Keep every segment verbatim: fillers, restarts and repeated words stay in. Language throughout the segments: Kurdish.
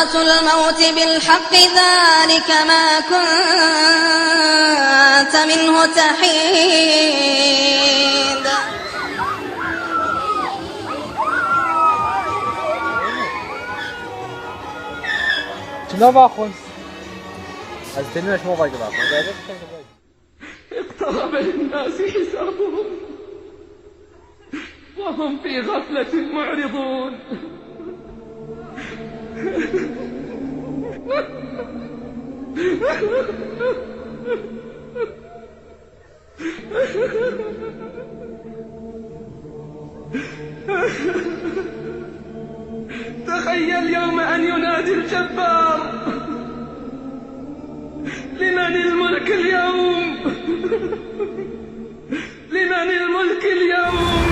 الموت بالحق ذلك ما كنت منه تحيد. Çima baxwin? Ez têmîna şima vay gila. اقترب للناس حسابهم وهم في غفلة معرضون. تخيل يوم أن ينادي الجبار: لمن الملك اليوم؟ لمن الملك اليوم؟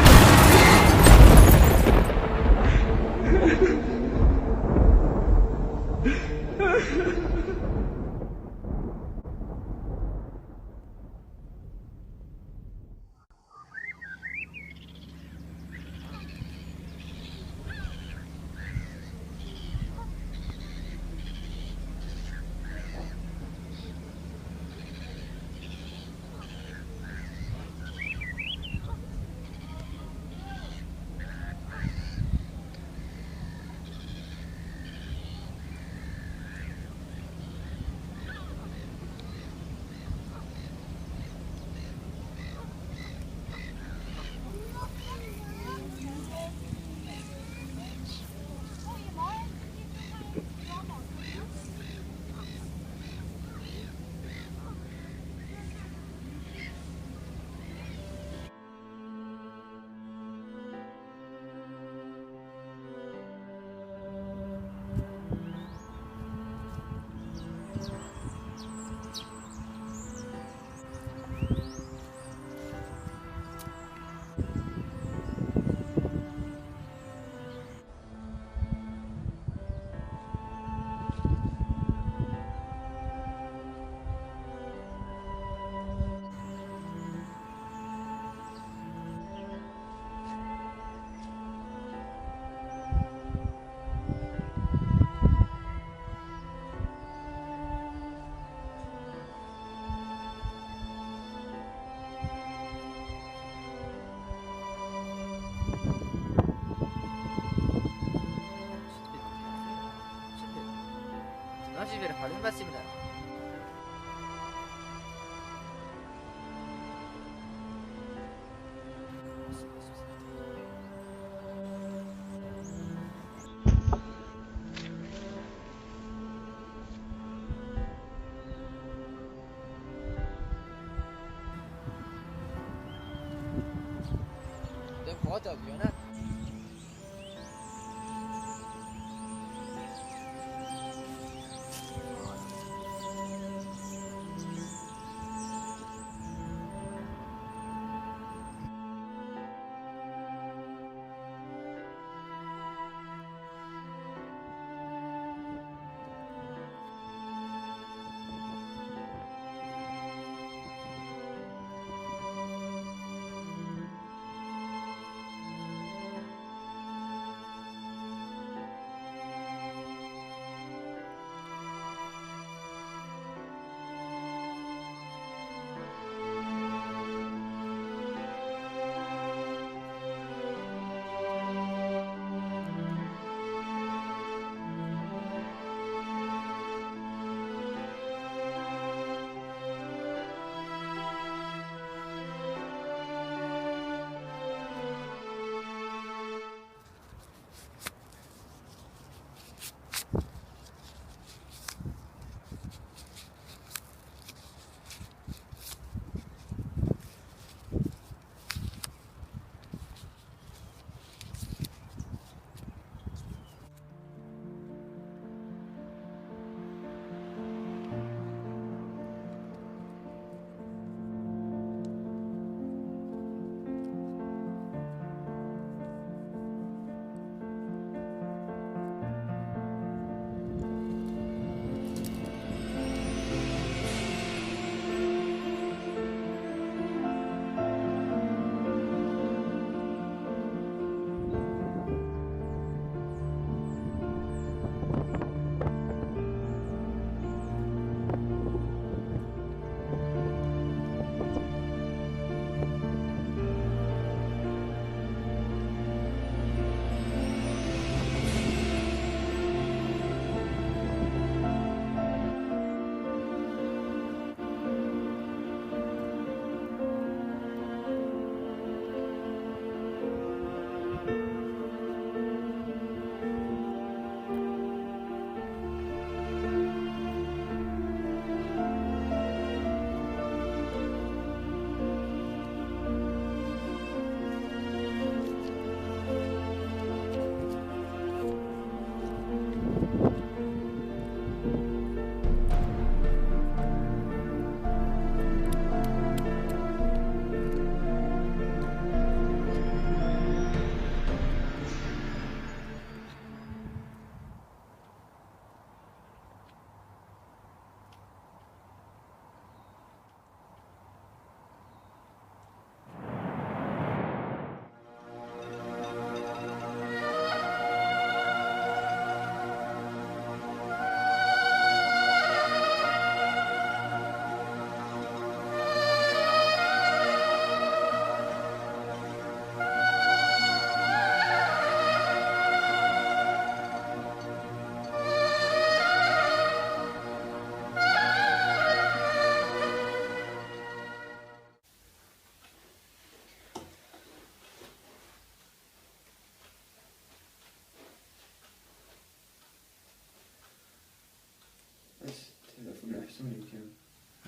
Dem xwe hate agiyo, ne?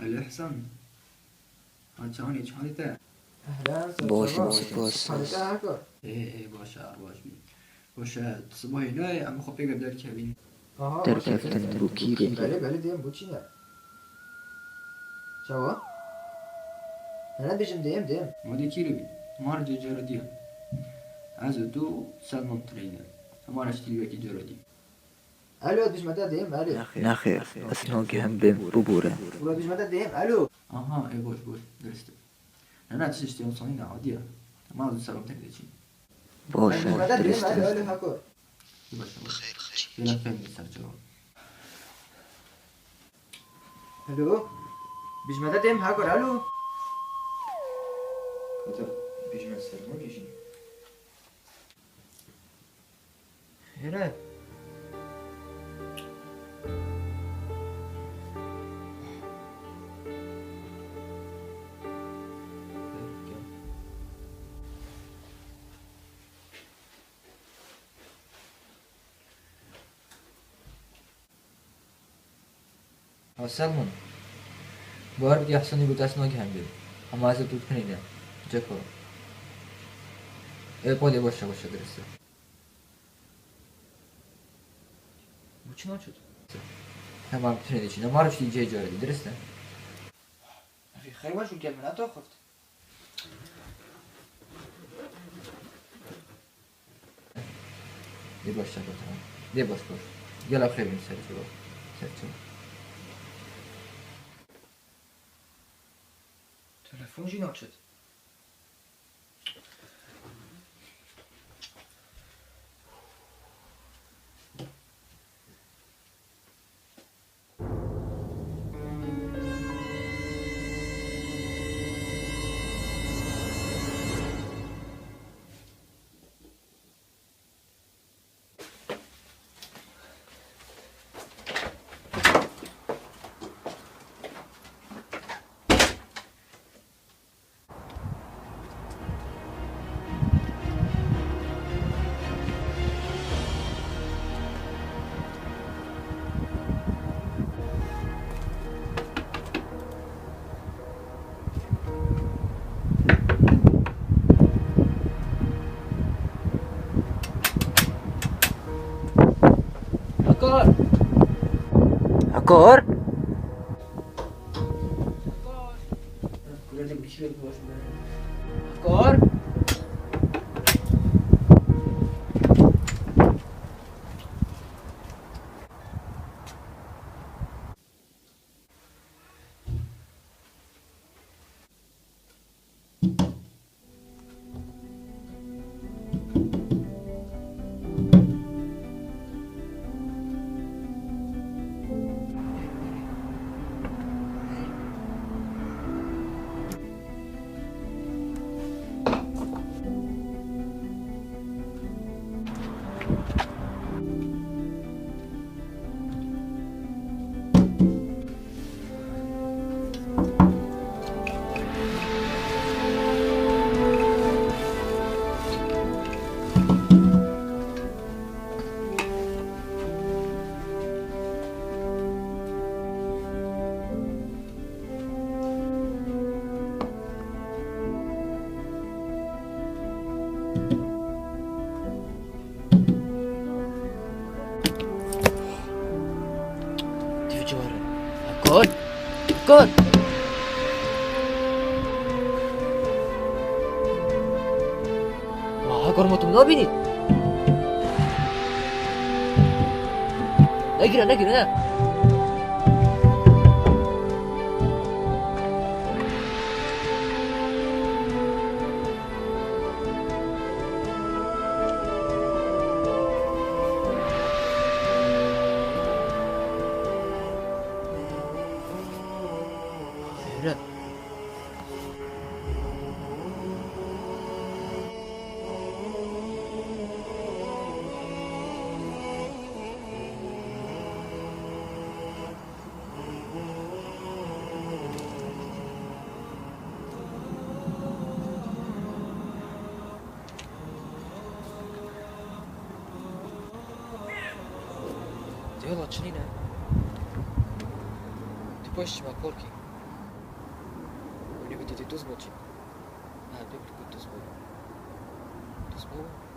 Alo Hesen. Ha, çawanî, çawanî te? Ehlen, Baş, spas. Çawanî te, Heko? Ê, ê, baş e, baş bî. Baş e, tu sibahî nayê, em xwe pê ve derkevîn. Aha, baş e. Derkeftin bo kî rê? Belê, belê, dêm, bo çi ne? Çawa? Nene, bêjim dêm, dêm. Ma dê kî rê bî? Ma rê cê caredî ye. Ez û tu Selman tireyne. Hema reştî wekî caredî. Alo, dijmete dêm, alo. Nexêr, ez nagihim bêm, bibûre. Ula dijmete dêm, alo. Aha, ê boş, boş, dirist e. Ne, ne, tişt tiştê însanî ne, adî ye. Hema ez û Selman tenê diçîn. Baş e, dijmete dêm, dirist alo, e. Alo, Heko. Baş e, baş e. Xêr, xêr. Yine fehmî ser çawa. Alo. Bijmete dêm, Heko, alo. Kata, bijmet Selman jî. Here. Ha, Selman. Bawer bike, Hesenî got ez nagihim bêm. Hema ez û tu dikinîne. Ceko. Ê, polê, baş e, baş e, dirist e. Bu çi naçût? Hema em tu tenê diçîn. Hema riştî cê caredî, dirist e. Xeyr baş û gel min heta xift. Dê baş çakotina. Dê baş baş. Gel ev xêr bin ser çi. Ser çi. Telefon jî naçit. Akar! Akar! Akar! Dî ceware. Akar! Akar! Ma Akar, ma tu min nabînî? Negire, negire, ne. Xeyret. Dê wela çi nîne? Poş çima korkî? Wî nî gotî tê duz bo çi? Ha, pê bi duz bo. Duz bo?